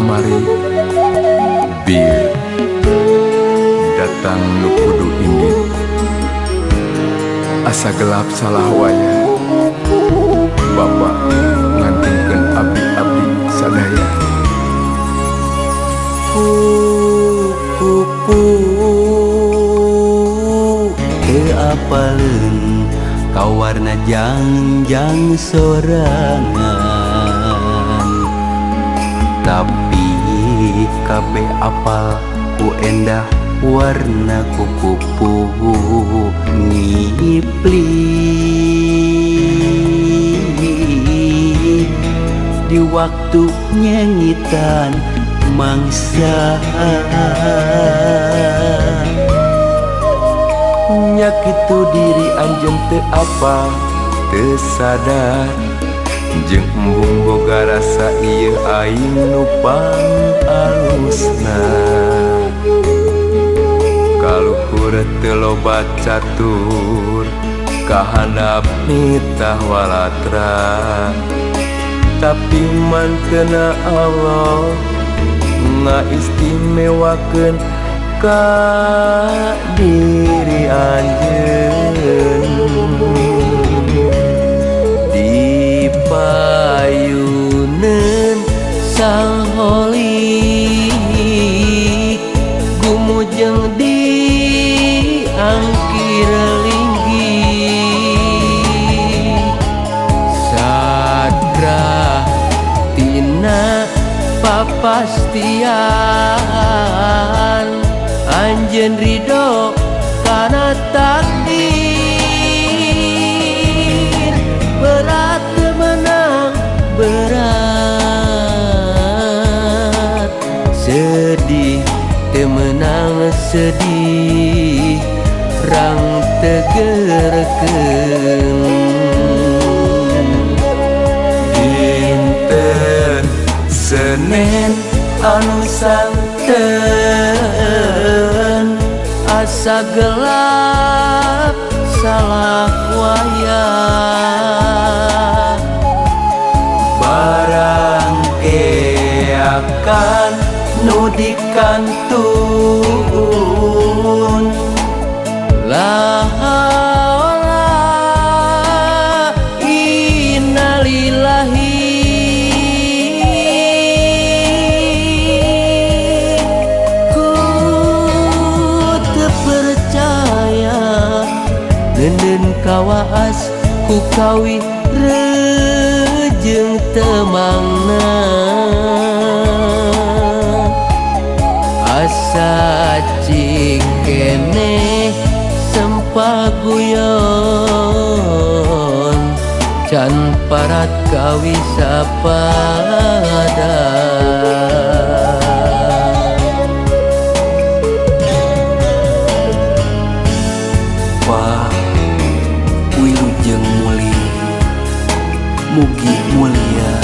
Kamari bir datang nu kudu indit, asa gelap salah waya. Bapak ngantingkeun abdi-abdi sadaya. Ku kupu teu apaleun ka warna jangjang sorangan, tapi kabeh apal ku endah warna kukupu ngipli di waktu nyengitan mangsa. Nya kitu diri anjeun teu apal, teu sadar, jeung embung boga rasa ieu aing nu pangalusna. Kaluhur teu loba catur, kahandap nitah walatra, tapi mantena Allah ngaistimewakeun ka diri anjeun. Di payuneun Sang Holik, gumujeng di angkir linggih, sadrah tina papastian anjeun ridho kana takdir. Berat menang berat, sedih teu meunang sedih, rang tegerkeun. Dinten Senen anu santen, asa gelap salah wayah. Barang keakan nu dikantun. La haula innalillahi, ku teu percaya neuneun kawaas ku kawi rejeung temangna. Asa cikene sempaguyon, can parat kawi sapada. Wah, wilujeng muli, mugi mulia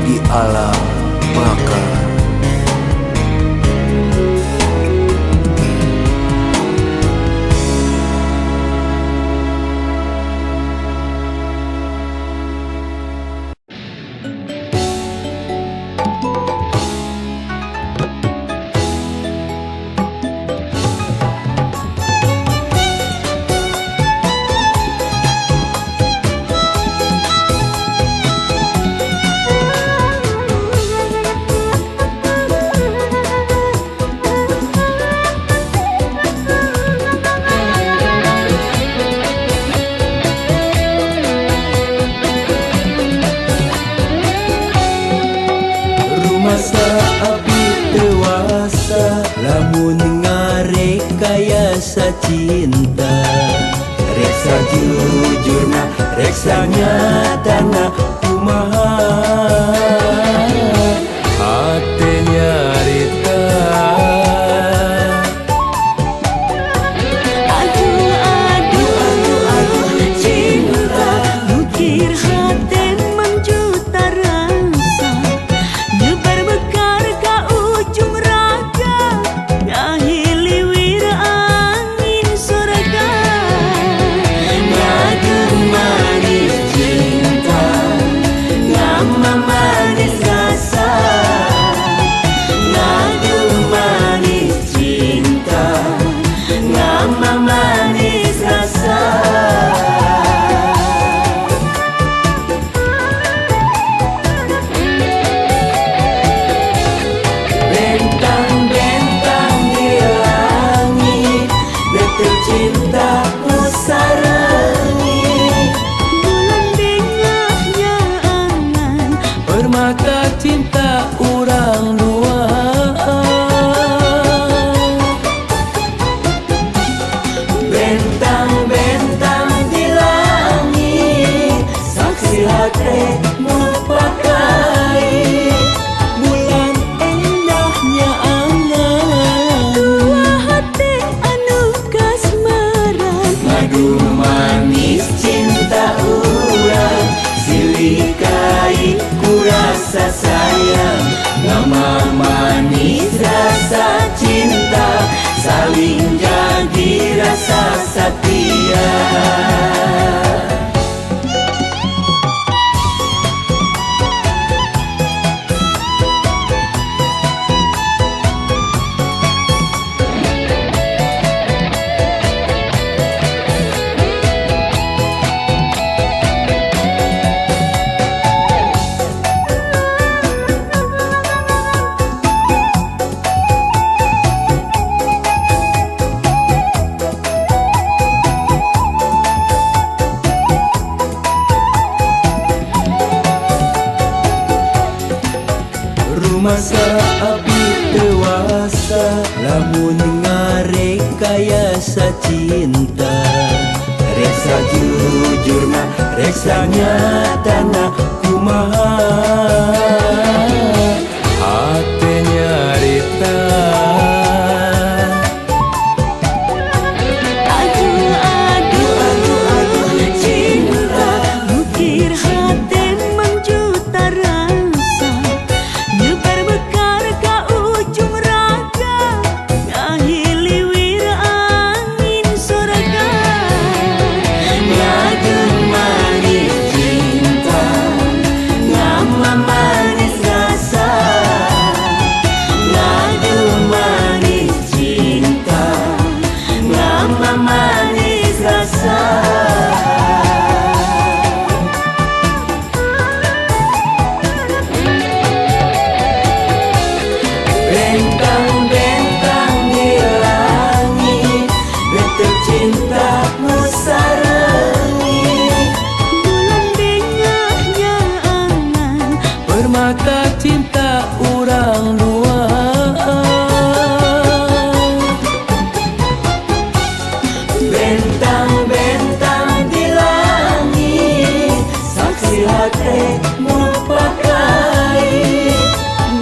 di alam baka. Rumasa abdi dewasa, lamun ngarekayasa cinta, reksa jujurna, reksa nyatana kumaha. Hate nyarita. Aduh aduh aduh cinta, mukir hati menjuta rasa, nyebar mekar ka ujung raga, ngahiliwir angin surga. Ngagem manis cinta, ngama manis. satia. Rumasa abdi dewasa lamun ngarekayasa cinta. Reksa jujurna, reksa nyatana kumaha hate nyarita. Aduh aduh aduh cinta, ukir hate mangjuta rasa, nyebar mekar ka ujung raga, ngahiliwir angin surga. Ngageung manis cinta, ngamamanis rasa, ngageung manis cinta, ngamamanis rasa. Bentang-bentang di langit, betul cinta musarengi. Bulan bengahnya angan, Permata cinta urang dua. Bentang-bentang di langit, saksi hate nu pakai.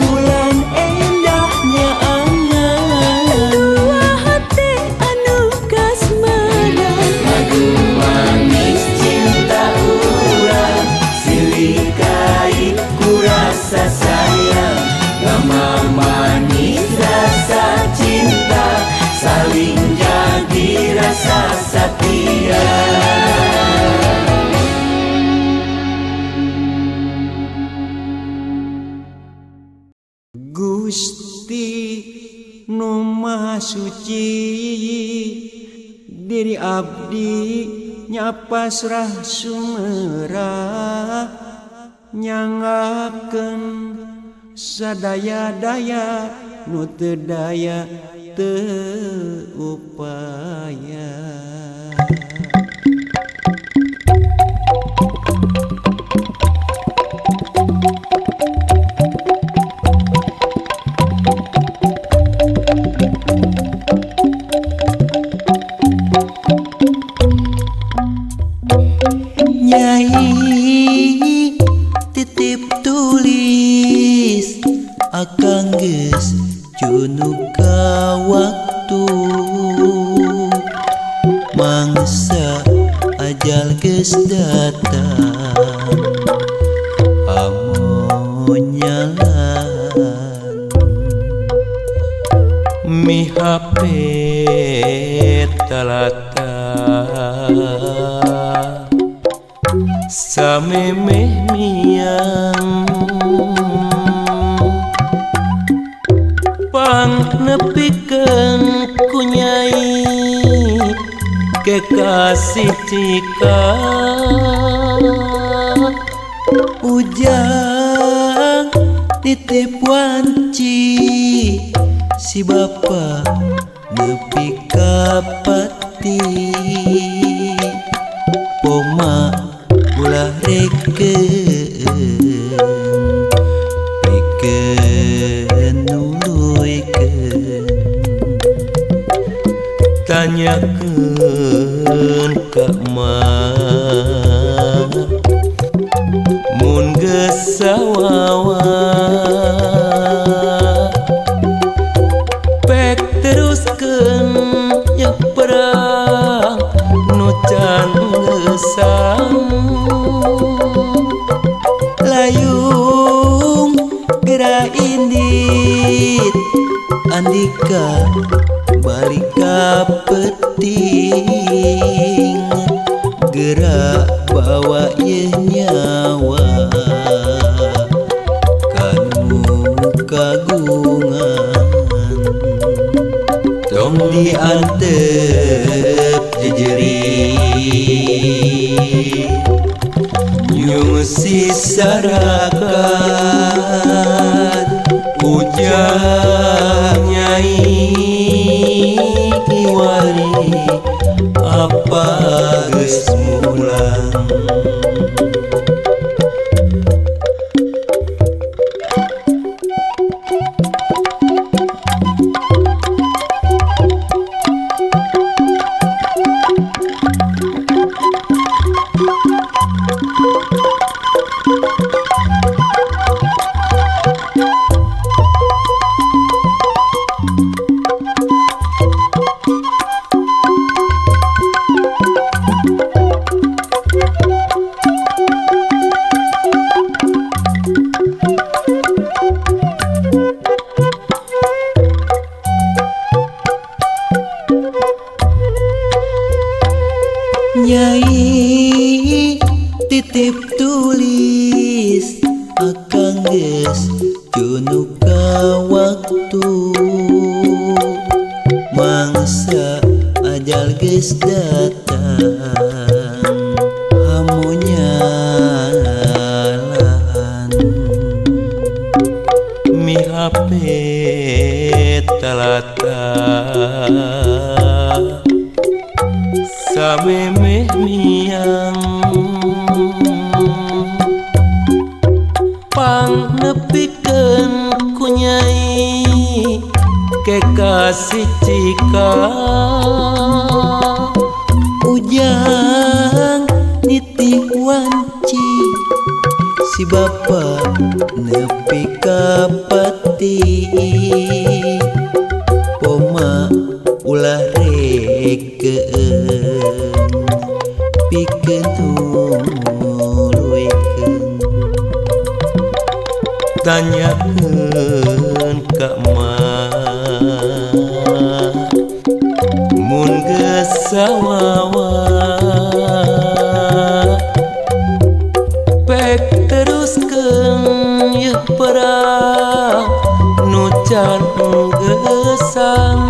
Bulan endahnya angan, dua hati anu kasmaran. Aduh manis cinta urang, silih kai ku rasa sayang. Lama manis rasa cinta, saling jadi rasa setia. Gusti nu Maha Suci, diri abdi nya pasrah sumerah, nyanggakeun sadaya-daya nu teu daya teu upaya. Nyai titip tulis akang geus cunuk ka waktu, mangsa ajal geus datang amun nyalan. Mihapet talata samemeh miang, pang nepikeun ku nyai kekasih cika. Ujang nitip wanci si bapa nepi ka pati, poma ulah rekeun pikeun nuluykeun. Tanyakeun ka emak mun geus sawawa, pek teruskeun nya perang nu can geusang. Layung geura indit andika balik ka peti. Diantep jejeri Nyung sisarakan Ujang nyai kiwari apa geus mulang. Nyai titip tulis akang geus cunu ka waktu mangsa ajal geus datang hamunya lahan mihape talata samemeh miang pang nepikeun ku nyai kekasih cika ujang nitih wanci si bapa nepi ka pati poma ulah rekeun pikeun tuluikeun tanyakeun ka emak mun geus sawawa pek teruskeun ieu perang nu can geusang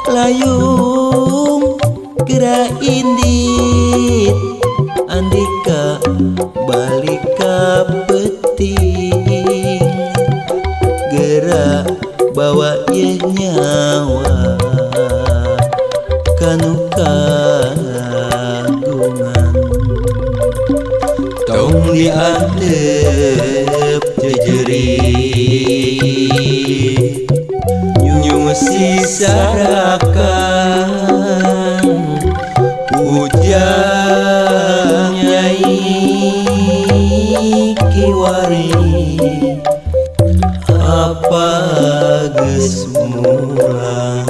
layung geura indit andika balik ka peuting geura bawa ieu nyawa kanu kagungan tong diantep jejeri nyung sisarakan ujang nyai kiwari apa geus mulang.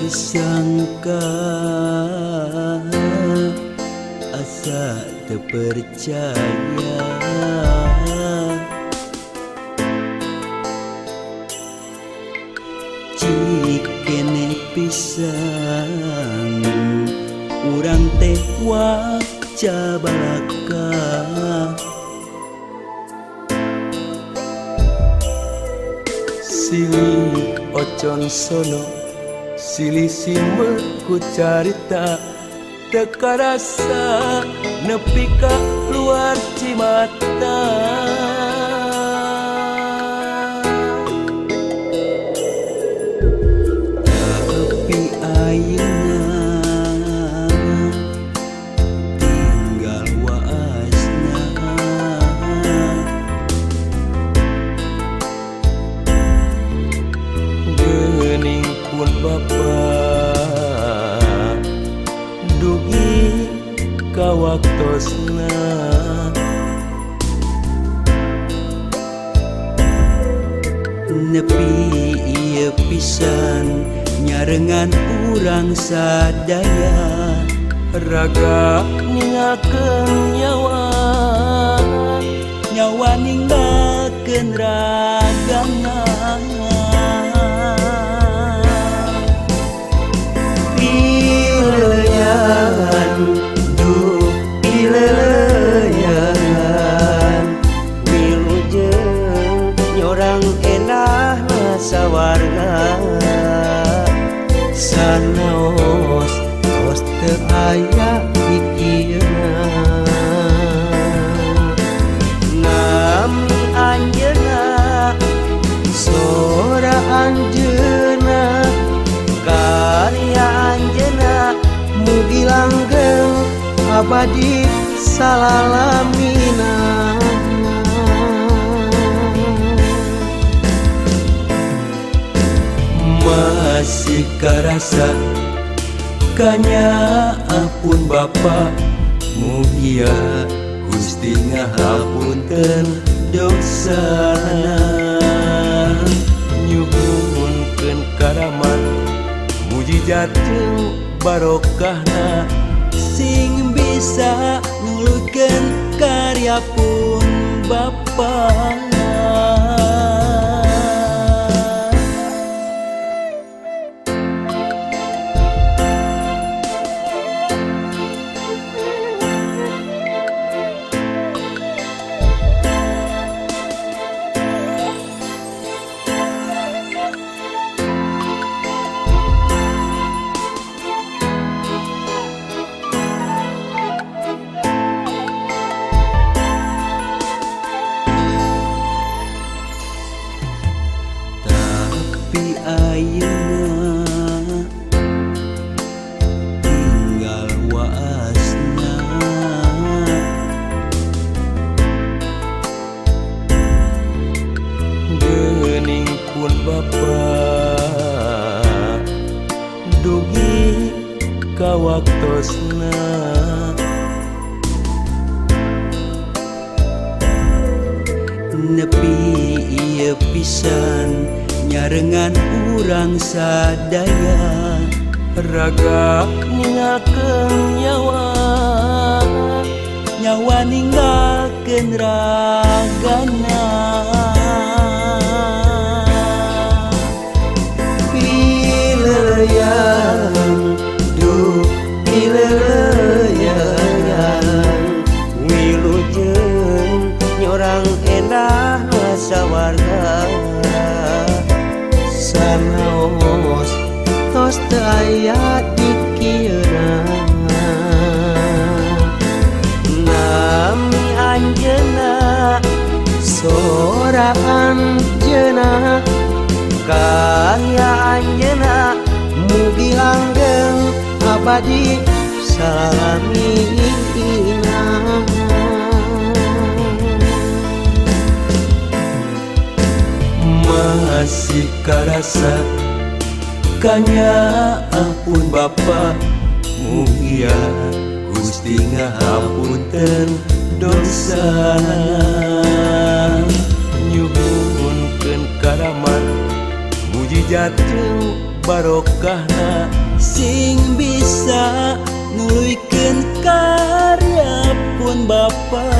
Sangka asa terpercaya cikene pisan urang teh waca balaka silih ocon sono silih simbe ku carita teu karasa nepi ka luar cimata. Tapi ayeuna tinggal waasna geuning pun bapa Dugi ka waktosna. Nepi ieu pisan nyarengan urang sadaya, raga ninggalkeun nyawa, nyawa ninggalkeun ragana. Pileleyan, duh pileleyan, wilujeng nyorang enahna sawarga. Sanaos tos teu aya pikirna, nami anjeunna, sora anjeunna, karya anjeunna, mugi langgeng abadi salalamina. Masih karasa kanyaah pun bapa, mugia Gusti ngahapunten dosana. Nyuhunkeun karamat mujizat jeung barokahna, sing bisa nuluykeun karya pun bapa. Tapi ayeuna tinggal waasna, geuning pun bapa dugi ka waktosna. Nepi ieu pisan nyarengan urang sadaya, raga ninggalkeun nyawa, nyawa ninggalkeun ragana. Pileleyan, duh pileleyan, wilujeng nyorang enahna sawarga. Sanaos tos teu aya dikieuna, nami anjeunna, sora anjeunna, karya anjeunna, mugi langgeng abadi salamina. Masih karasa kanyaah pun bapa, mugia Gusti ngahapunten dosana. Nyuhunkeun karamat mujizat jeung barokahna, sing bisa nuluykeun karya pun bapa.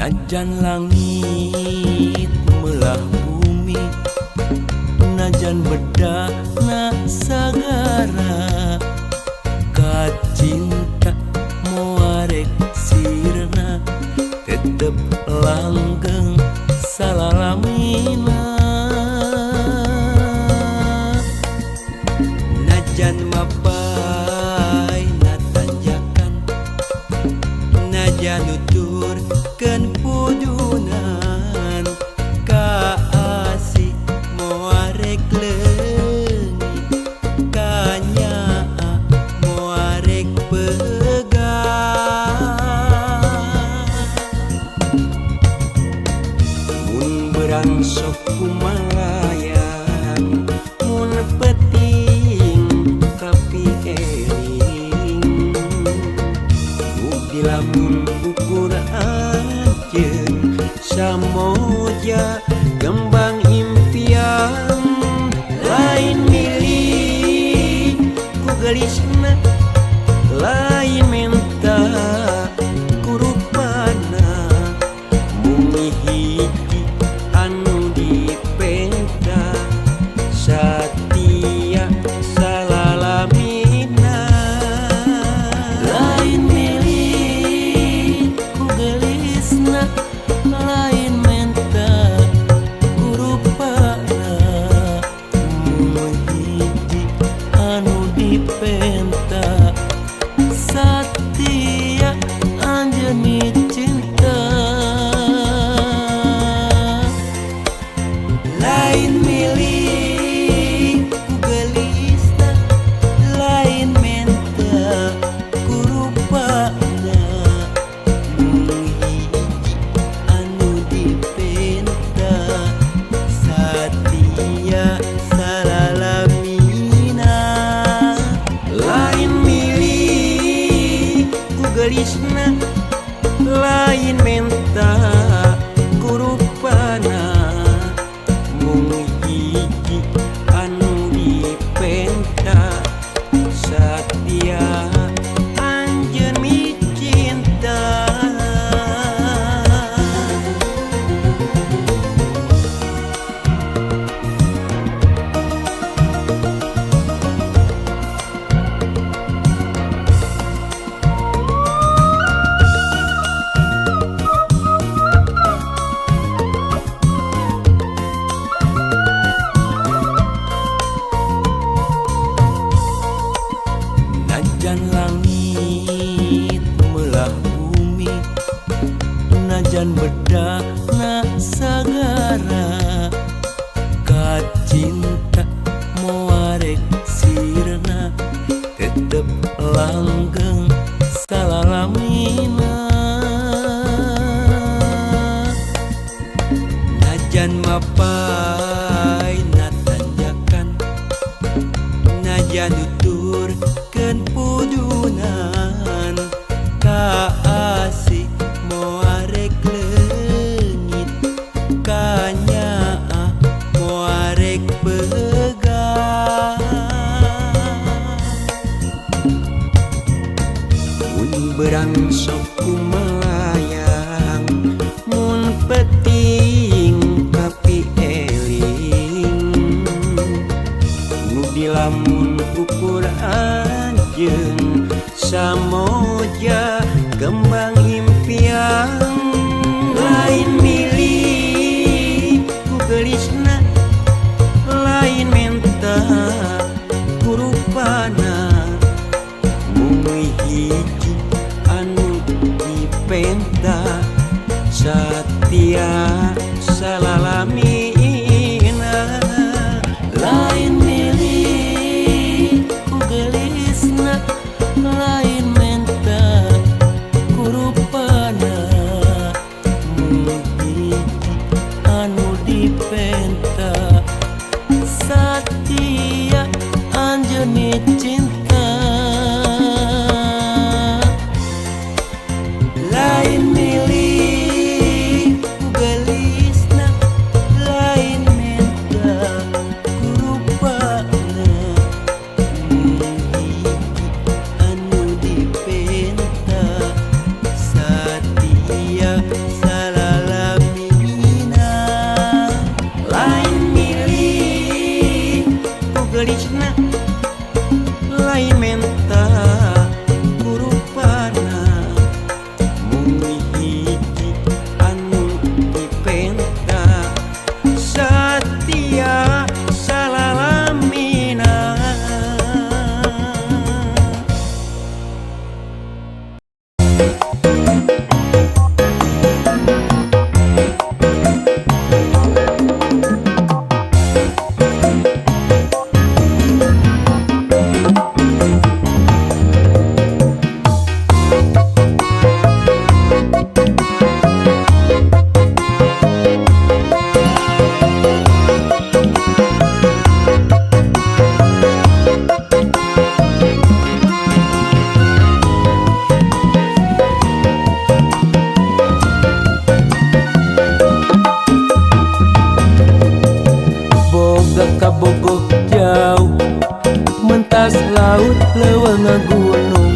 Najan langit melah bumi, najan Najan bedana sagara kacinta moarek sirna tetep langgeng salalamina. Najan mapai natanjakan, najan nuturkeun pudunan, kaasih moarek leungit, kanyaah moarek pegang. Mun berang sok kumalayang, mun peting kapi eling, bukti lamun ukur anjeun samoja kembang impian. Lain milik ku gelisna, lain menta ku rupana, mung hiji anu dipenta satia salalamina. Lain milik ku gelisna, lain menta ku rupana, mung hiji anu dipenta satia anjeun micinta. Lain milik ku gelisna, lain menta ku rupana, mung hiji anu dipenta satia salalamina. Lain milik ku gelisna, lain menta ku rupana, mung hiji anu dipenta satia anjeun micinta. Najan langit melah bumi, najan bedana sagara, kacinta moarek sirna tetep langgeng salalamina. Najan mapai natanjakan, najan nuturkeun pudunan, kaasih moarek leungit, kanyaah moarek pegang. Mun berang sok kumalayang, mun peting kapi eling, nu dilamun ukur anjeun samoja kembang impian. Lain milik ku gelisna, lain menta ku rupana, mung hiji anu dipenta satia salalamina. Lain milik ku gelisna, lain menta ku rupana, mung hiji anu dipenta satia anjeun micinta. Lain milik ku gelisna, lain menta ku rupana, mung hiji anu dipenta satia salalamina. Lain milik Geulisna, lain menta ku rupana. Mung hiji anu dipenta, satia salalamina. Boga kabogoh jauh, mentas laut leuweung gunung,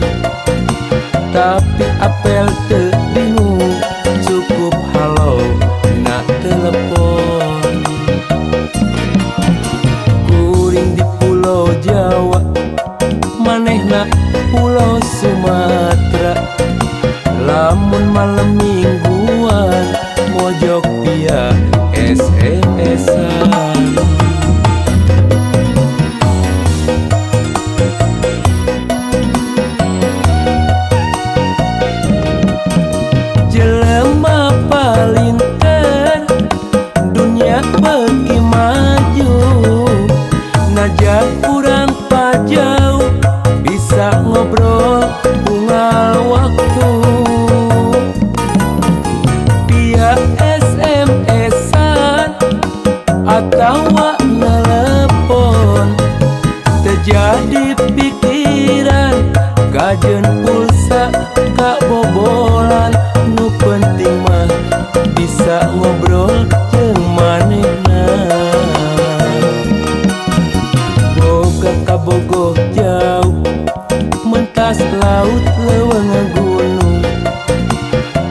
tapi apel teu bingung, cukup halo na telepon. Kuring di pulau Jawa, manehna pulau Sumatera. Lamun malam mingguan mojok via SMS-an. Jelema palinter, dunia beuki maju, najan urang pajauh bisa ngobrol unggal waktu via SMS-an atawa nelepon. Terjadi pikiran kajeun pulsa kabobolan, nu penting mah bisa ngobrol jeung manehna. Boga kabogoh jauh, mentas laut leuweung gunung,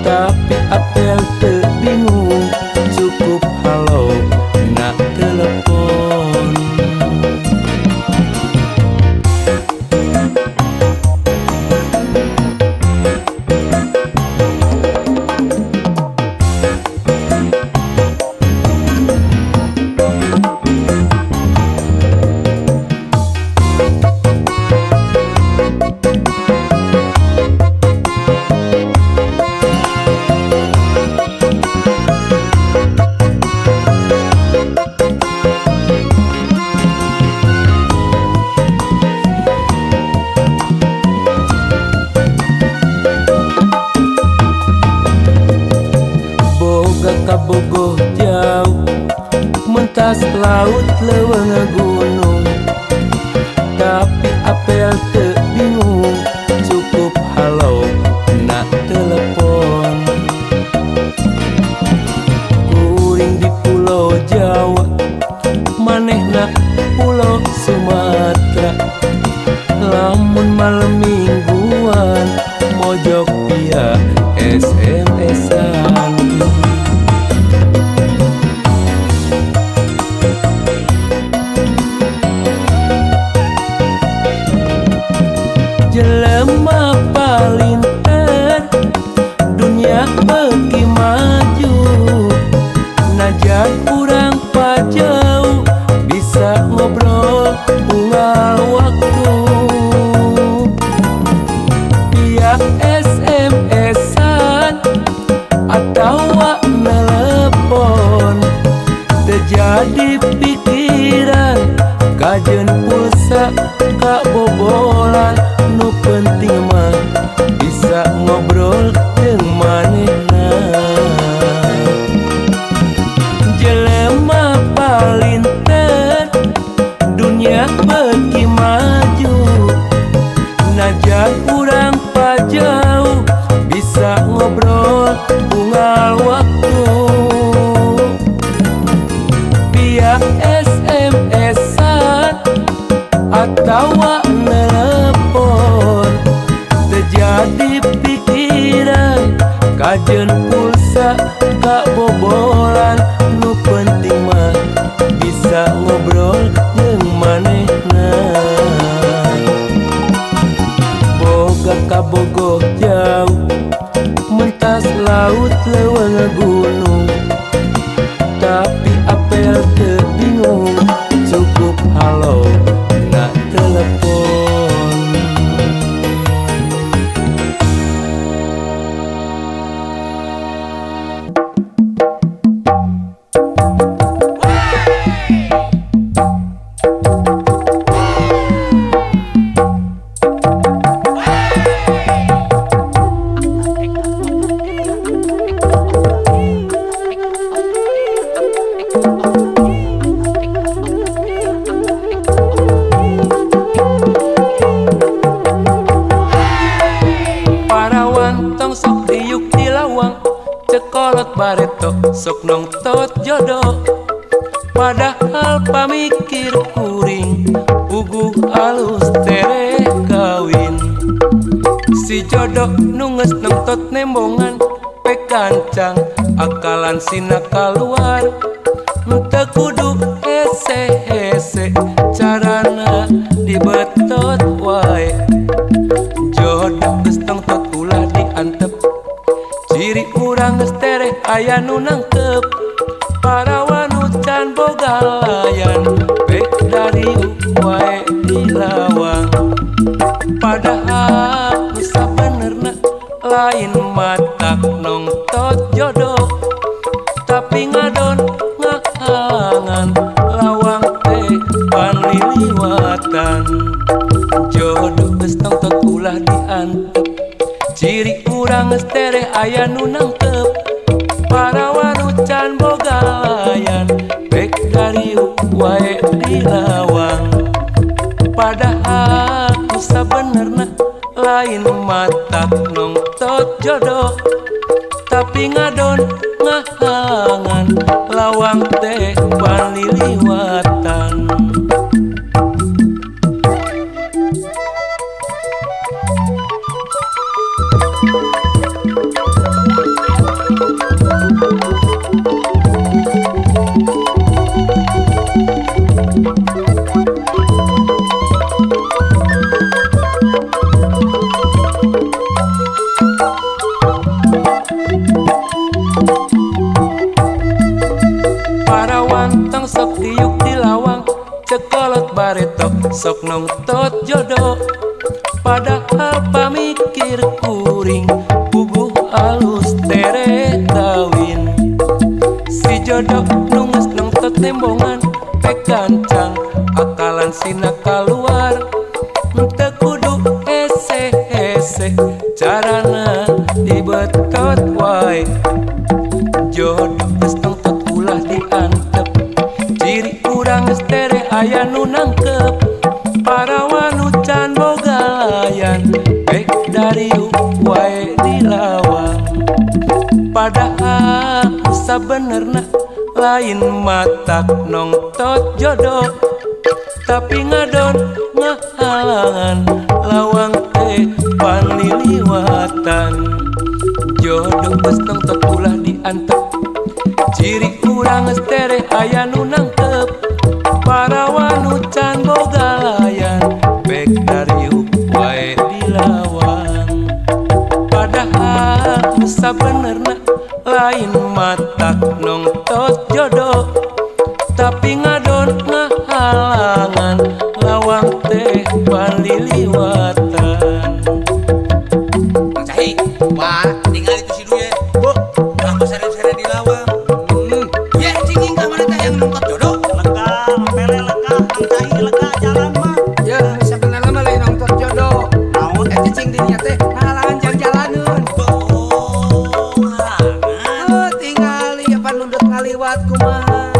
tapi apel teu bingung, cukup halo na telepon. Boga kabogoh jauh, mentas laut leuweung gunung, tapi apel teu bingung, cukup halo na telepon. Kuring di pulau Jawa, manehna pulau Sumatera. Lamun malam mingguan mojok via SMS-an. Jelema palinter, dunia beuki maju, najan urang pajauh bisa ngobrol unggal waktu via SMS-an atawa nelepon. Terjadi pikiran kajeun pulsa kabobolan, nu penting mah bisa ngobrol jeung manehna. Jelema palinter, dunia beuki maju, najan urang pajauh bisa ngobrol unggal waktu via SMS-an atawa nelepon. Terjadi pikiran kajeun pulsa kabobolan, nu penting mah bisa ngobrol jeung manehna. Bareto sok nongtot jodoh. Padahal pamikir kuring puguh alus tereh kawin. Si jodoh nu geus nongtot nembongan pekancang akalan sina kaluar. Teu kudu hese-hese carana dibetot wae. Jodoh geus nongtot ulah diantep, ciri urang geus tereh aya nu nangkep. Parawan can boga layan pek dariuk wae di lawang. Padahal nu sabenerna lain matak nongtot jodoh, tapi ngadon ngahalangan lawang teh panliliwatan. Jodoh geus nongtot ulah diantep, ciri urang geus tereh aya nu nangkep. Parawan can boga layan pek dariuk wae di lawang. Padahal nu sabenerna lain matak nongtot jodoh, tapi ngadon ngahalangan lawang teh panliliwatan. Parawan tong sok diuk di lawang, cekolot bareto sok nongtot jodoh. Padahal pamikir kuring puguh alus tereh kawin. Si jodoh nu geus nongtot nembongan pekancang akalan sina kaluar. Teu kudu hese-hese carana dibetot wae. Jodoh geus nongtot ulah diantep, ciri urang geus tereh aya nu nangkep. Parawan can boga layan pek dariuk wae di lawang. Padahal sabenerna lain matak nongtot jodoh, tapi ngadon ngahalangan lawang teh panliliwatan. Jodoh geus nongtot ulah diantep, ciri urang geus tereh aya nu nangkep. Parawan can boga layan pek dariuk wae di lawang. Padahal nu sabenerna lain matak nongtot jodoh, tapi ngadon ngahalangan lawang teh panliliwatan. Mang Cahi, wah, tinggal itu si Duye. Bu, lampu sere-sere di lawang. Ye, cinging ka mana teh yang nongtot jodoh? Lega, pele lega, Mang Cahi lega jalan mah. Ya, sabenerna mah lain nongtot jodoh. Naon? Eta cing dinya teh ngahalangan jalan-jalaneun. Oh, halangan. Oh, tingali apa nundut ngaliwat kumaha.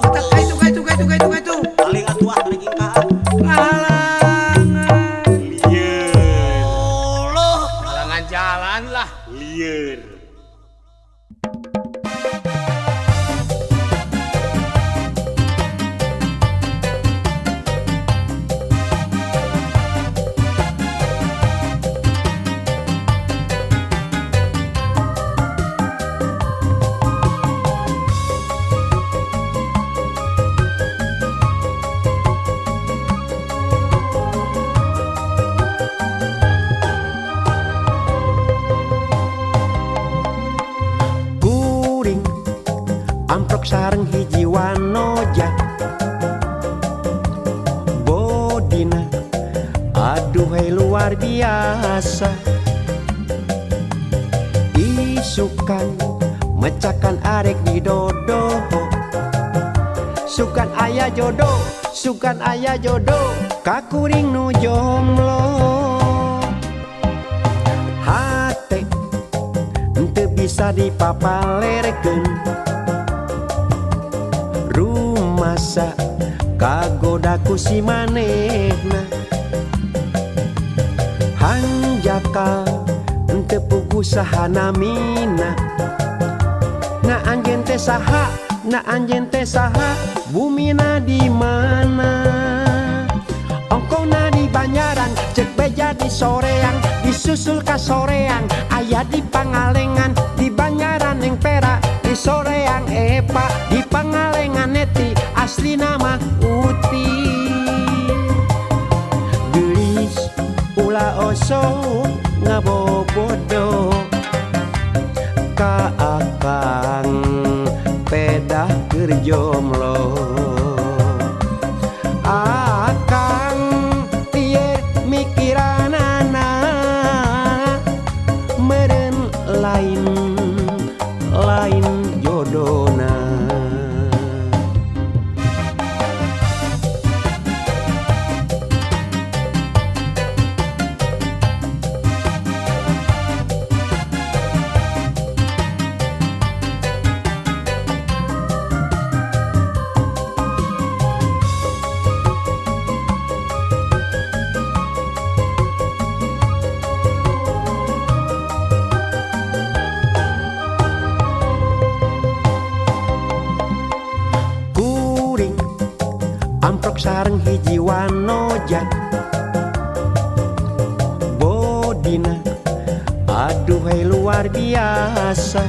Eta kaitu kaitu kaitu kaitu kaitu. Paling atuh ah lagi ka. Ngahalangan. Lieur. Loh, halangan jalan lah. Lieur. Amprok sareng hiji wanoja bodina aduhai luar biasa. Isukan mecakan arek di dodoho, sukan aya jodoh, sukan aya jodoh kakuring nu jomblo. Hate henteu bisa dipapalerkeun, rumasa kagoda ku si manehna. Hanjakal henteu puguh saha namina, Na anjeun teh saha, na anjeun teh saha, bumina di mana? Ongkona di Banjaran, cek beja di Soreang, disusul ka Soreang, aya di Pangalengan, di Banjaran yang Perak, di Soreang Epa, di Pangalengan Neti, asli nama Uti. Geulis ulah osok ngabobodo ka akang pedah keur jomblo. Akang piye mikiranana meureun lain lain jodona. Kuring amprok sareng hiji wanoja bodina aduhai luar biasa.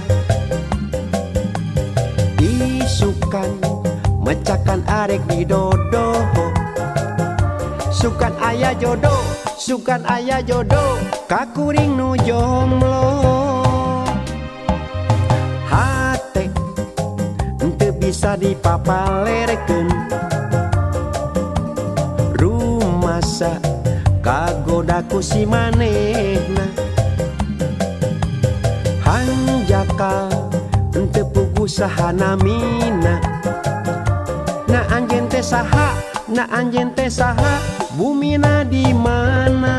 Isukan mecakan arek di dodoho, sukan aya jodoh, sukan aya jodoh ka kuring nu jomblo. Hate henteu bisa dipapalerekeun, rumasa kagoda ku si manehna. Hanjakal henteu puguh saha namina. Na anjeun teh saha, na anjeun teh saha, bumina di mana?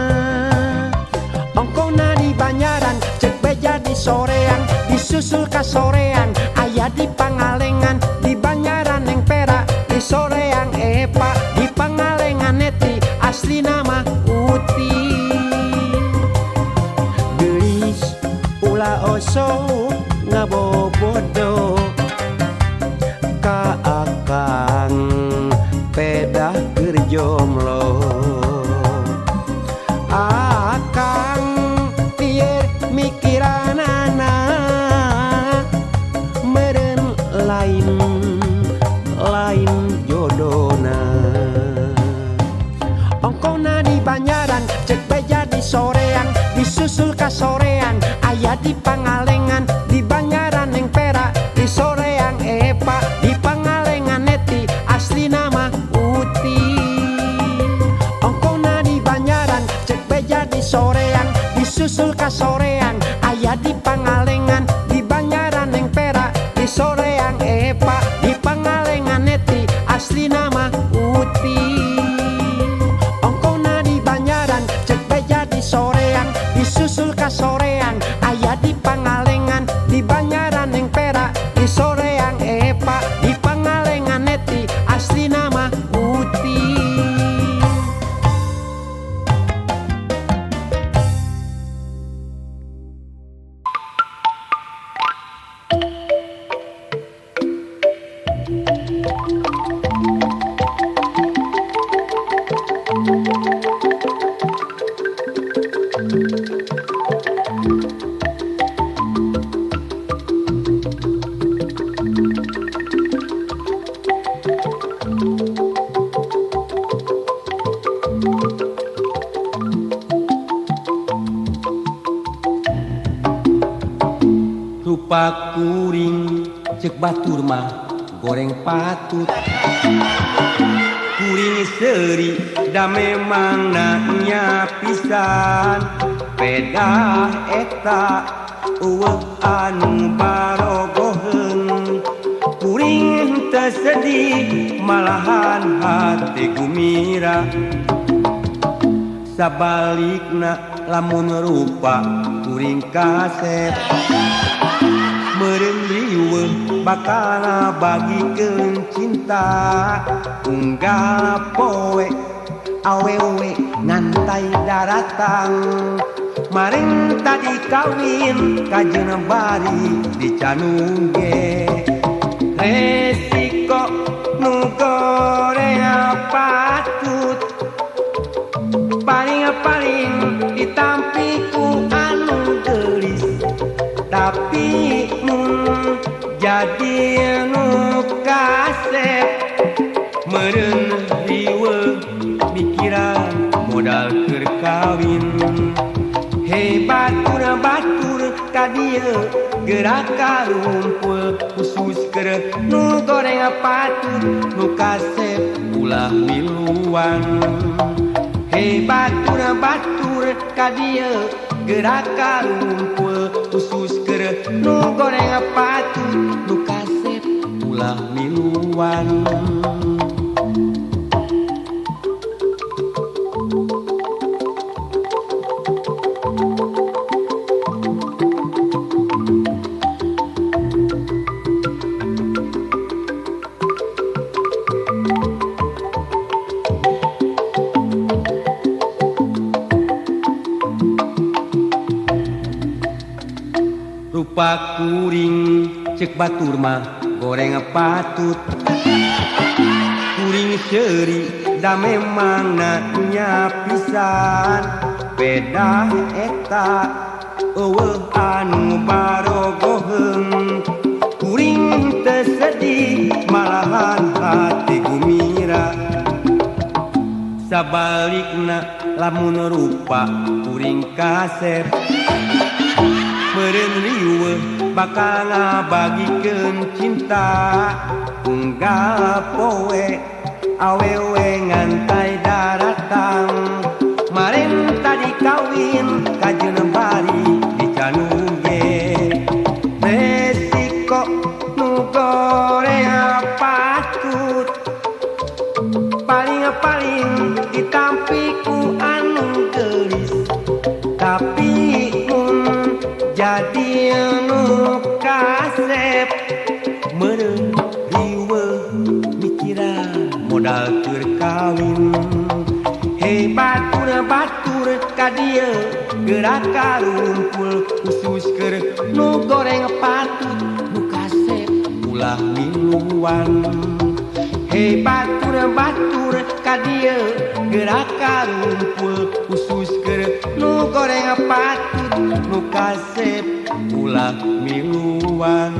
Ongkona di Banjaran, cek beja di Soreang, disusul ka Soreang, aya di Pangalengan, di Banjaran yang Perak, di Soreang Epa, di Pangalengan Neti, asli nama Uti. Geulis ulah osok ngabobodo ka akang pedah keur jomblo. Akang piye mikiranana meureun lain lain jodona. Ongkona di Banjaran, cek beja di Soreang, disusul ka Soreang, aya di Pangalengan, di Banjaran yang Perak, di Soreang Epa, di Pangalengan Neti, asli nama Uti. Ongkona di Banjaran, cek beja di Soreang, disusul ka Soreang, aya di Pangalengan, di Banjaran yang Perak, di Soreang Epa, di Pangalengan Neti, asli nama Uti. Ongkona di Banjaran, cek beja di Soreang, disusul ka Soreang, aya di Pangalengan, di Banjaran yang Perak, di Soreang Epa, di Pangalengan Neti, asli nama Uti. Rupa kuring cek batur mah goreng patut, kuring seuri da memang nanya pisan. Pedah eta eueuh anu barogoheun, kuring teu sedih malahan hati gumira. Sabalikna lamun rupa kuring kasep, meureun riweuh bakal ngabagikeun cinta. Unggal poe awewe ngantai daratang, Maring tadi kawin kajeun bari dicanuge. Resiko nu goreng patut paling-paling ditampi ku anu geulis, tapi mun jadi nu kasep meureun riweuh mikiran modal keur kawin. Hebat batur batur ka dieu gerak karumpul khusus keur nu goreng patut nu kasep ulah miluan. Hebat batur batur ka dieu gerak karumpul khusus keur nu goreng patut nu kasep ulah miluan. Rupa kuring cek batur mah goreng patut, kuring seuri da memang nya pisan. Pedah eta eueuh anu barogoheung, kuring teu sedih malahan hati gumira. Sabalikna lamun rupa kuring kasep, meureun riweuh bakal ngabagikeun cinta. Unggal poe awewe ngantai daratang, maren tadi kawin kajeun bari dicanuge. Resiko nu goreng patut paling-paling ditampi ku anu geulis, tapi mun jadi nu kasep meureun riweuh mikiran modal keur kawin. Hebat batur ka dieu gerak karumpul khusus keur nu goreng patut nu kasep ulah miluan. Hebat batur ka dieu gerak karumpul khusus keur nu goreng patut nu kasep ulah miluan.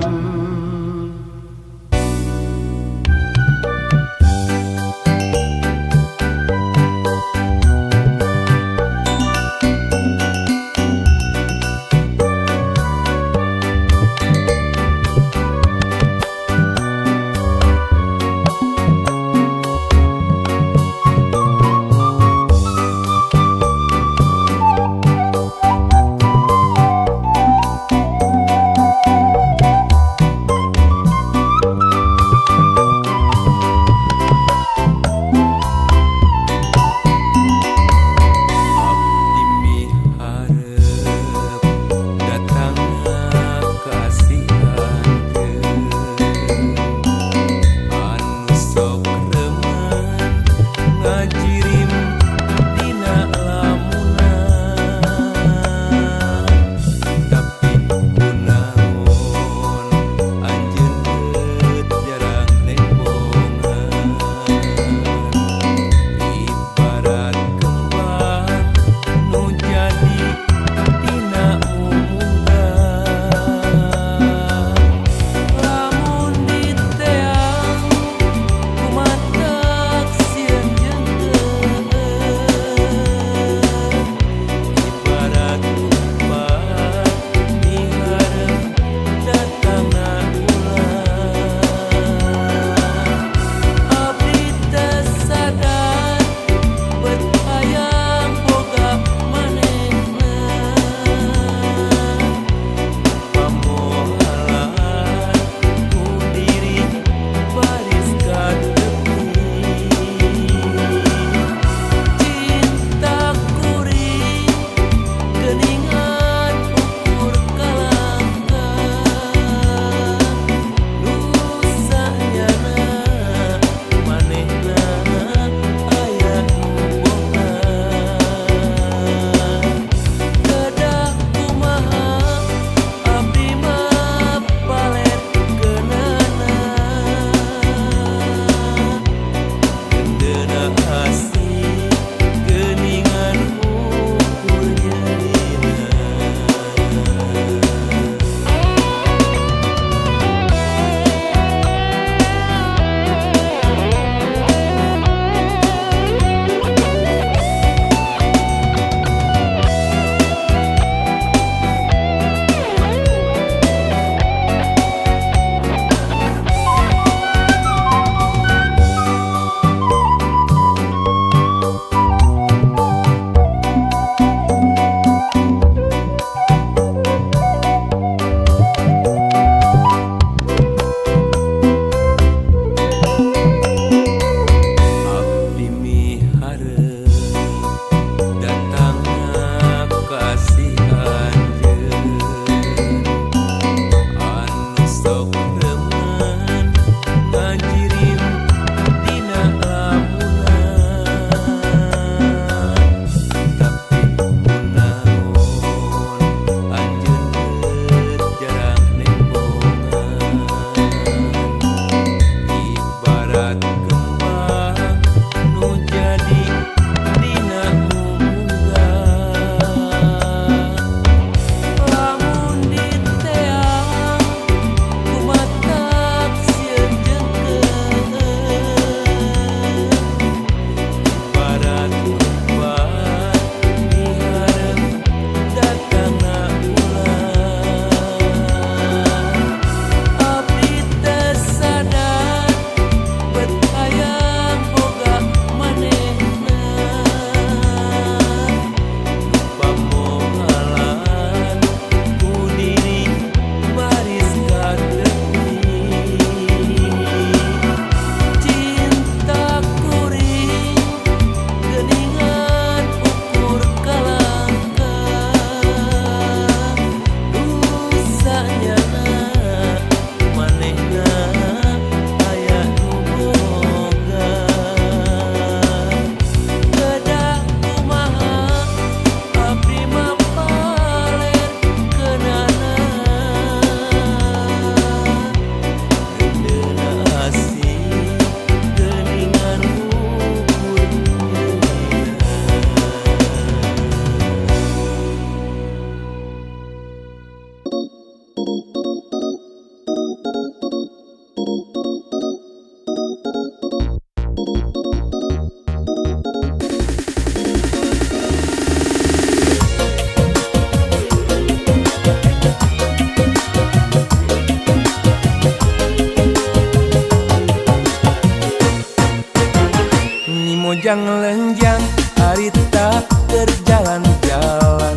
mojang lenjang harita keur jalan-jalan,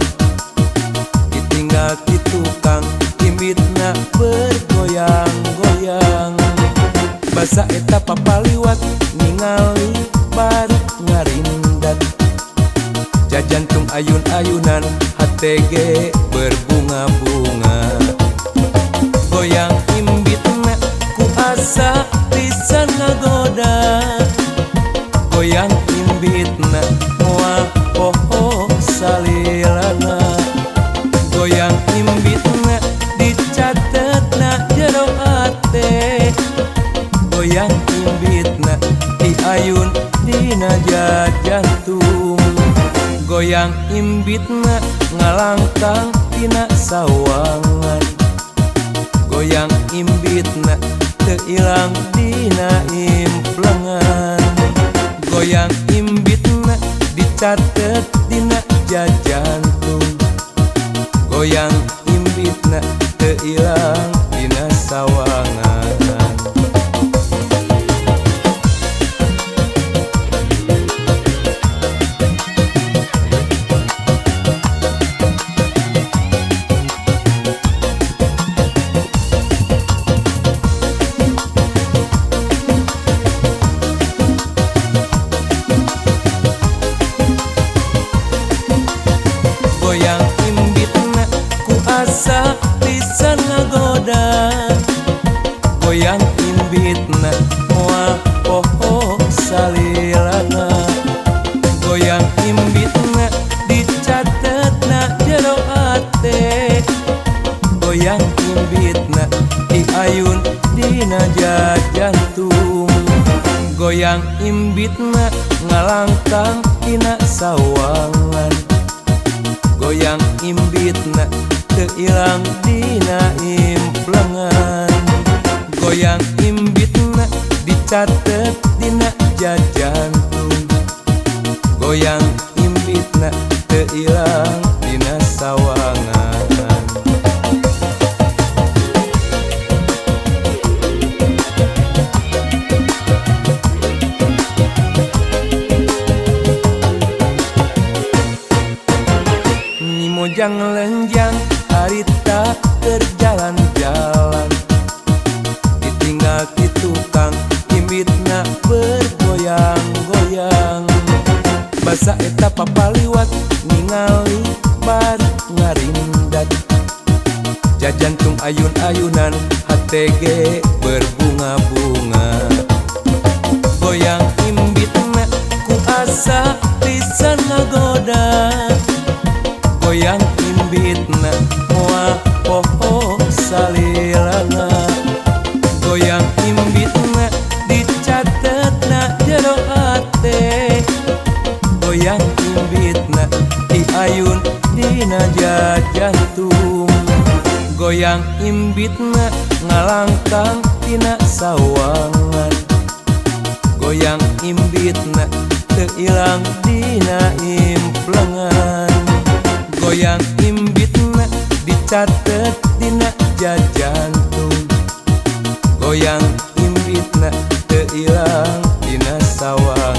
ditinggal ti tukang imbitna bergoyang-goyang. Basa eta papaliwat ningali bari ngarindat, jajantung ayun-ayunan HTG berbunga-bunga. Goyang imbitna ku asa pisan ngagoda, goyang imbitna moal poho salilana. Goyang imbitna dicatetna jero ate, goyang imbitna diayun dina jajantung. Goyang imbitna ngalangkang dina sawangan, goyang imbitna teu ilang dina implengan. Goyang imbitna dicatet dina jajantung, goyang imbitna teu ilang dina sawangan. Goyang imbitna ku asa pisan ngagoda, goyang imbitna moal poho salilana. Goyang imbitna dicatetna jero ate, goyang imbitna diayun dina jajantung. Goyang imbitna ngalangkang dina sawangan, goyang imbitna teu ilang dina implengan. Goyang imbitna dicatet dina jajantung, goyang imbitna teu ilang dina sawangan. Mojang lenjang harita keur jalan-jalan, ditinggal ti tukang imbitna bergoyang-goyang. Basa eta papaliwat ningali bari ngarindat, jajantung ayun-ayunan HTG berbunga-bunga. Goyang imbitna ku asa pisan ngagoda, goyang imbitna moal poho salilana. Goyang imbitna dicatetna jero ate, goyang imbitna diayun dina jajantung. Goyang imbitna ngalangkang dina sawangan, goyang imbitna teu ilang dina implengan. Goyang imbitna dicatet dina jajantung, goyang imbitna teu ilang dina sawangan.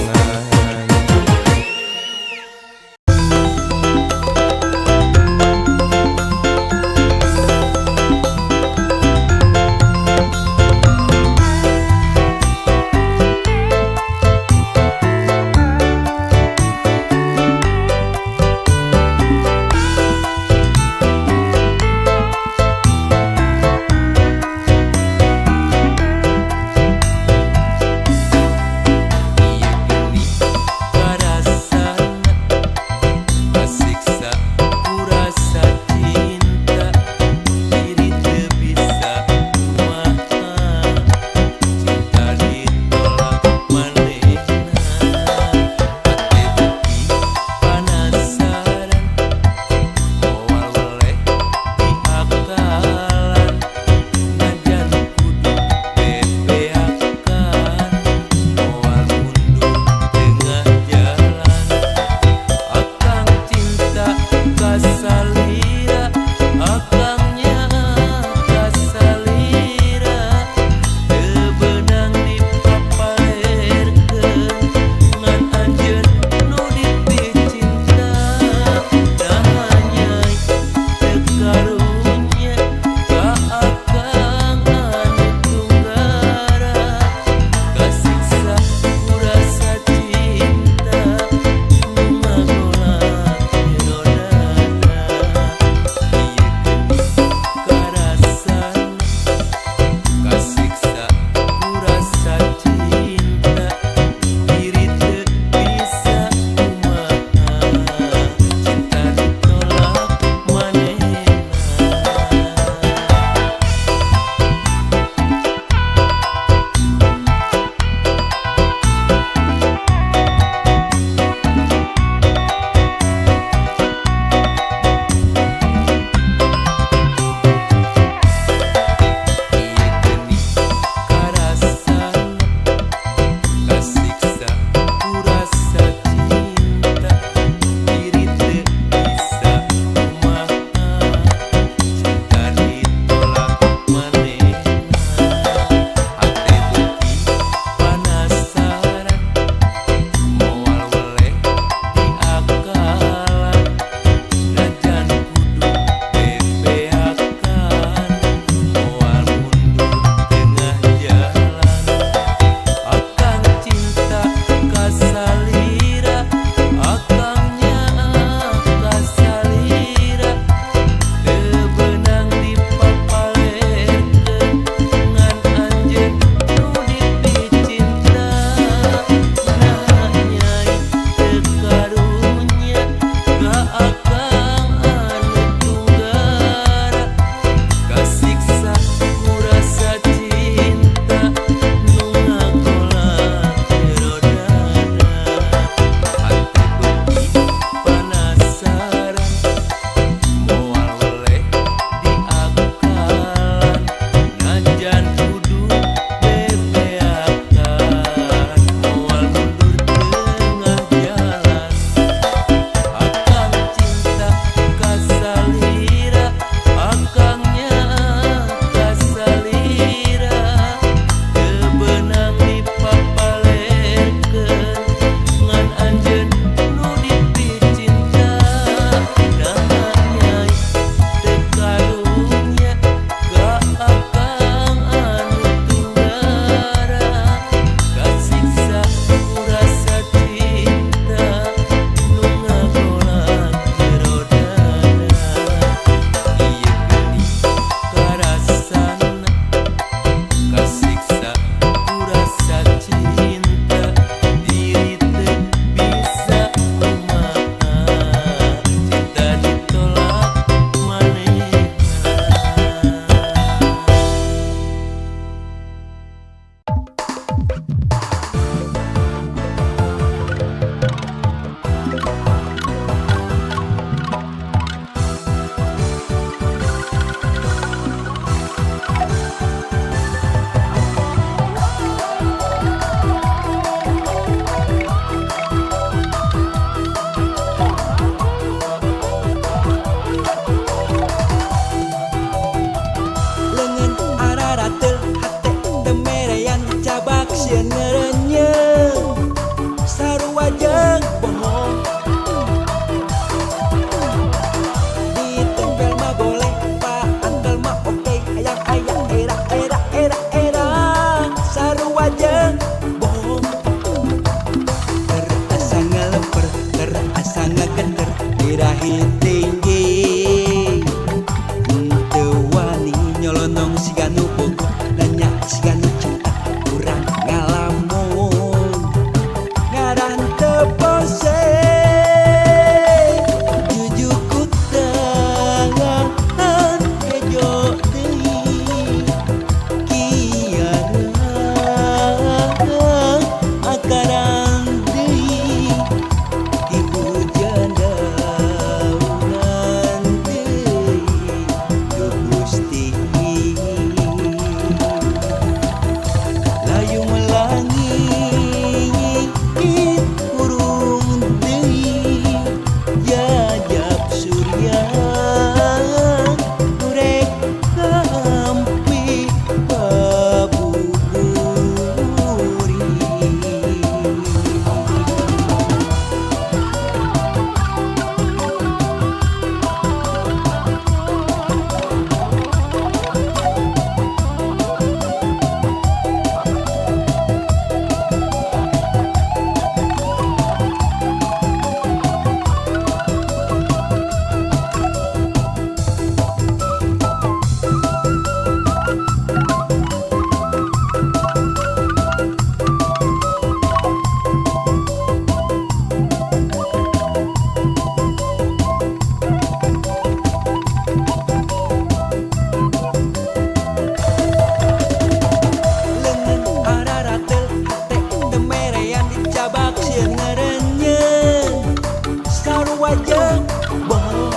Sarua jeung bohong.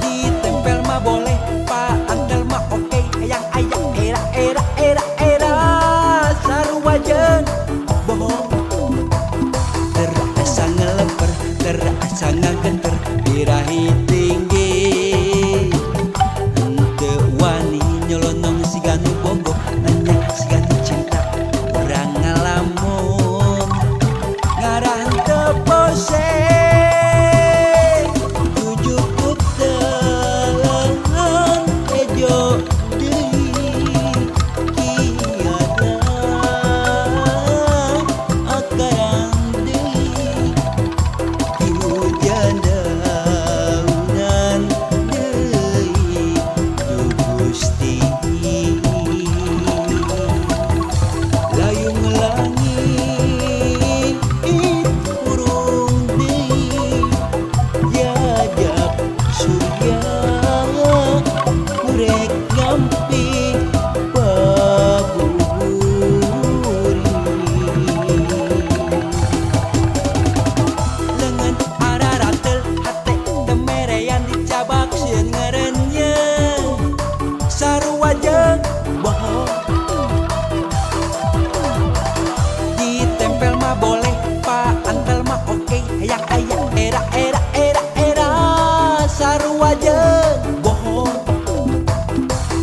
Ditempel mah boleh, paantel mah oke, hayang aya era era era era sarua jeung bohong. Terasa ngeleper, terasa ngageter, birahi tinggi. Henteu wani nyolonong siga nu bogoh, nanya siga nu cinta, urang ngalamun. Ngarah henteu pose, jujukuk telehan ejo deui kiada akarang deui di hujan daunan deui duh Gusti. Layung langit urung deui jajab surya murek ngampi paburi. Lengan araratel hate temerean dicabak sieun ngarenyeung sarua jeung bohong. Ditempel mah boleh, paantel mah oke, hayang aya era era era era sarua jeung bohong.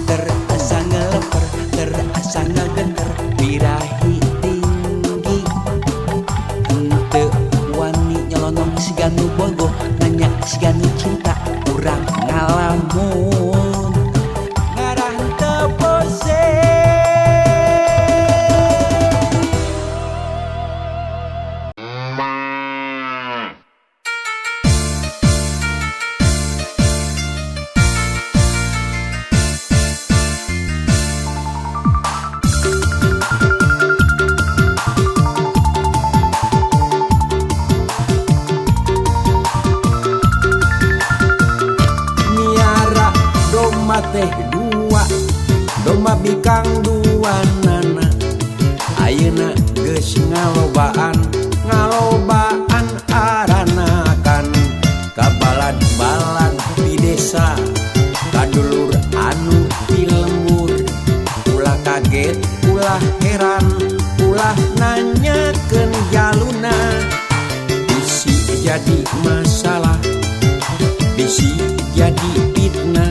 Terasa ngeleper, terasa ngageter, birahi tinggi. Henteu wani nyolonong siga nu bogoh, nanya siga nu cinta, urang ngalamun. Ngarah henteu pose. Miara domba teh dua, domba bikang dua nana. Ayeuna geus ngalobaan, ngalobaan aranakan. Kabalad-balad di desa, kadulur anu di lembur. Ulah kaget, ulah heran, ulah nanyakeun jaluna. Bisi jadi masalah, bisi jadi fitnah.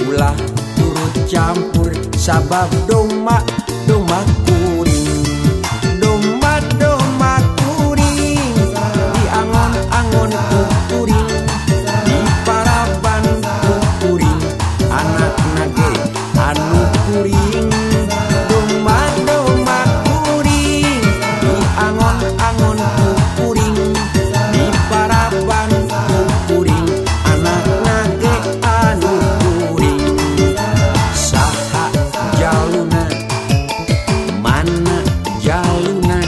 Ulah turut campur sabab domba domba kuring, domba domba kuring diangon-angon ku kuring, diparaban ku kuring, anakna ge anu kuring. Domba domba kuring diangon-angon ku kuring, diparaban ku kuring, anakna ge anu kuring. Saha jaluna, mana jaluna,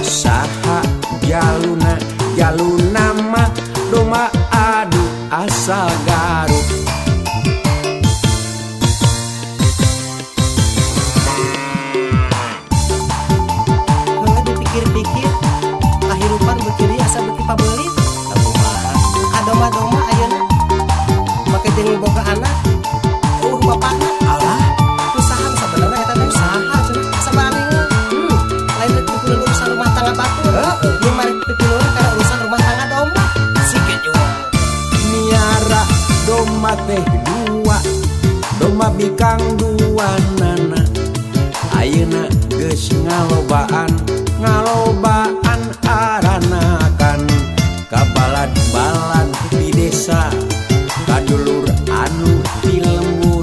saha jaluna, jaluna mah domba adu asal Garut. Heuh, dipikir-pikir kahirupan beuki dieu asa beuki pabeulit. Kadoma-doma ayeuna make jeung boga anak eueuh bapakna. Alah, Usaha sabenerna eta teh usaha cenah asa baringung. Lain rek pipiluan urusan rumah tangga batur. Ieu mah rek pipiluan kana urusan rumah tangga domba. Sikit juga. Miara domba teh dua, domba bikang dua nana. Ayeuna geus ngalobaan, ngalobaan aranakan. Kabalad-balad di desa, kadulur anu di lembur.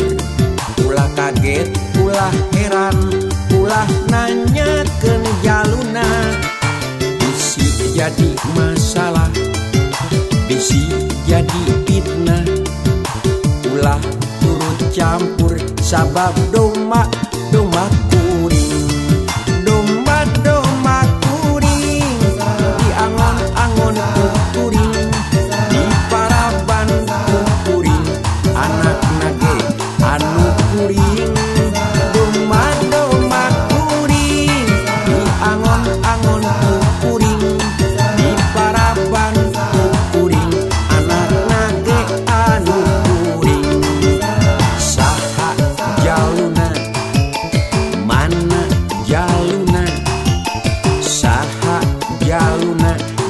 Ulah kaget, ulah heran, ulah nanyakeun jaluna. Bisi jadi masalah, bisi jadi fitnah. Ulah turut campur sabab domba domba kuring, domba domba kuring diangon-angon ku kuring, diparaban ku kuring, anakna ge anu kuring. Domba domba kuring diangon-angon ku kuring.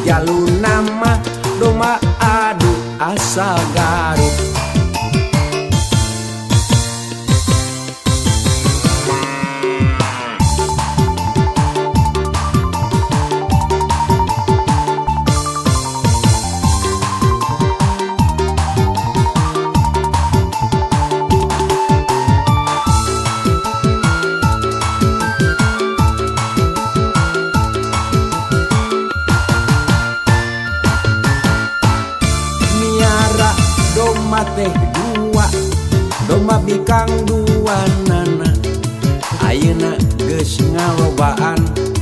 Jaluna mah domba adu asal Garut. Miara domba teh dua, domba bikang dua nana. Ayeuna geus ngalobaan,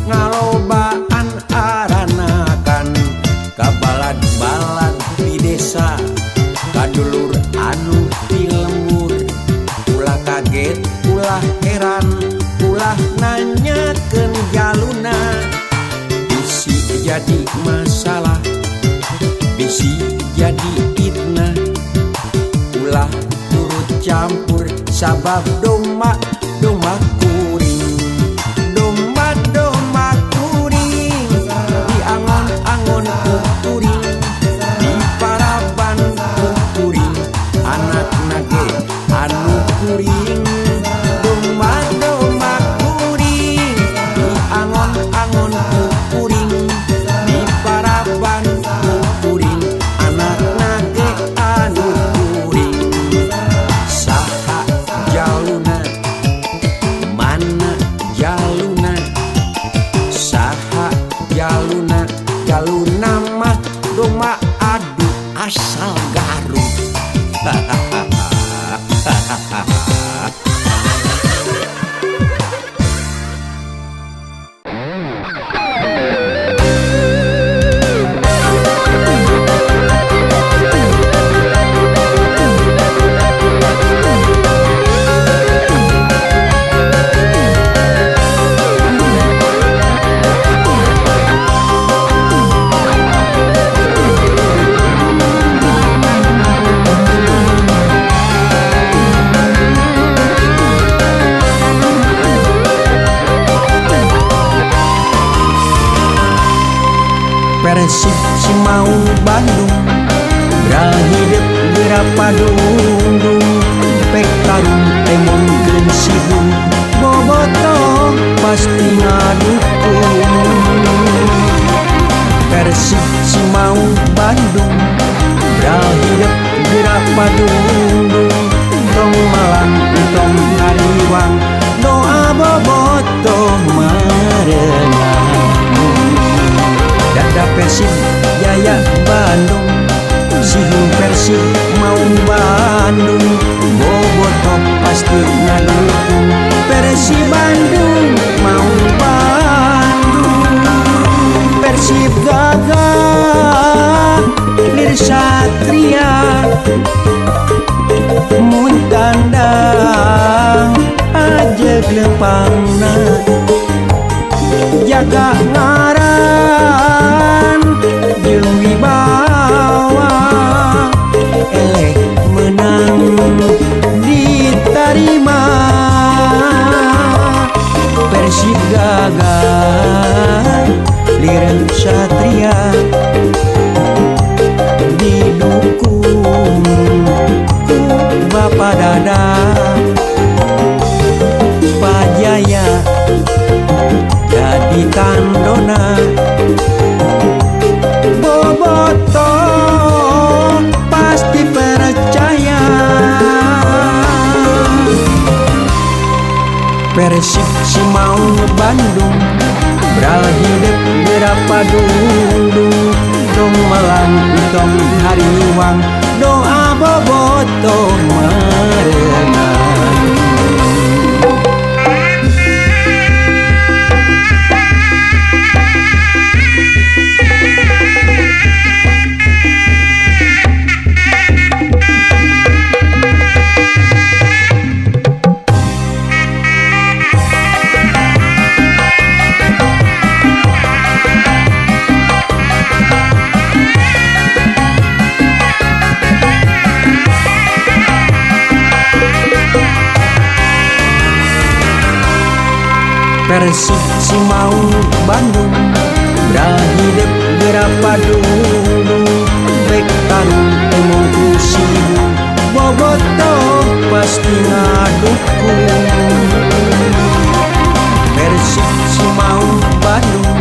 ngalobaan aranakan. Kabalad-balad di desa, kadulur anu di lembur. Ulah kaget, ulah heran, ulah nanyakeun jaluna. Bisi jadi masalah, bisi jadi fitnah. Ulah turut campur sabab domba domba kuring, domba domba kuring diangon-angon ku kuring, diparaban ku kuring, anakna ge anu kuring. Domba domba kuring diangon-angon ku kuring, diparaban ku kuring, anakna ge anu kuring. Saha jaluna, mana jaluna, saha jaluna, jaluna mah domba adu asal Garut. Persib si Maung Bandung Brahidep berapa dungdung. Pek tarung temongkeun sibung, bobotoh pasti ngadukung. Persib si Maung Bandung Brahidep berapa dungdung. Tong malang tong hariwang, doa bobotoh marenang. Dada Persib Jaya Bandung, sihung Persib Maung Bandung, bobotoh pasti ngadukung. Persib Bandung Maung Bandung. Persib gagah lir satria, mun tandang aja lempangna, jaga ngaran jeung wibawa, eleh menang diterima. Persib gagah lir satria, didukung ku Bapak Dada Pajaya jadi tandona. Bobotoh pasti percaya. Persib si Maung Bandung Brahidep berapa dungdung. Tong malang tong hariwang, doa bobotoh merenang. Persib si Maung Bandung Brahidep geura padungdung. Rek tarung embung ku si ibu, bobotoh pasti ngadukung. Persib si Maung Bandung,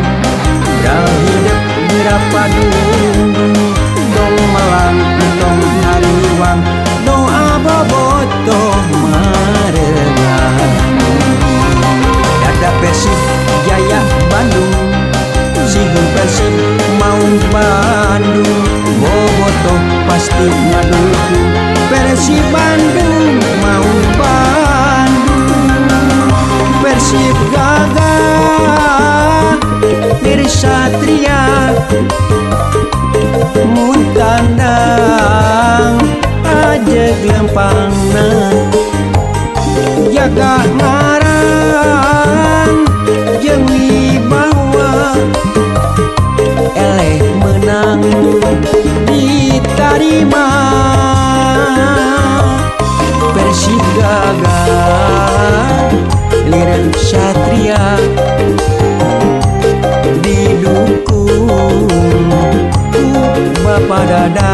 Bral hidep geura padungdung. Tong melang tong hariwang, doa bobotoh marengan. Dada Persib Jaya Bandung, sihun Persib Maung Bandung, bobotoh pasti ngadukung. Persib Bandung Maung Bandung. Persib gagah diri satria, mun tandang ajeg lempangna, jaga ngaran jeung wibawa, eleh menang ditarima. Persib gagah liren satria, didukung ku Bapak Dada.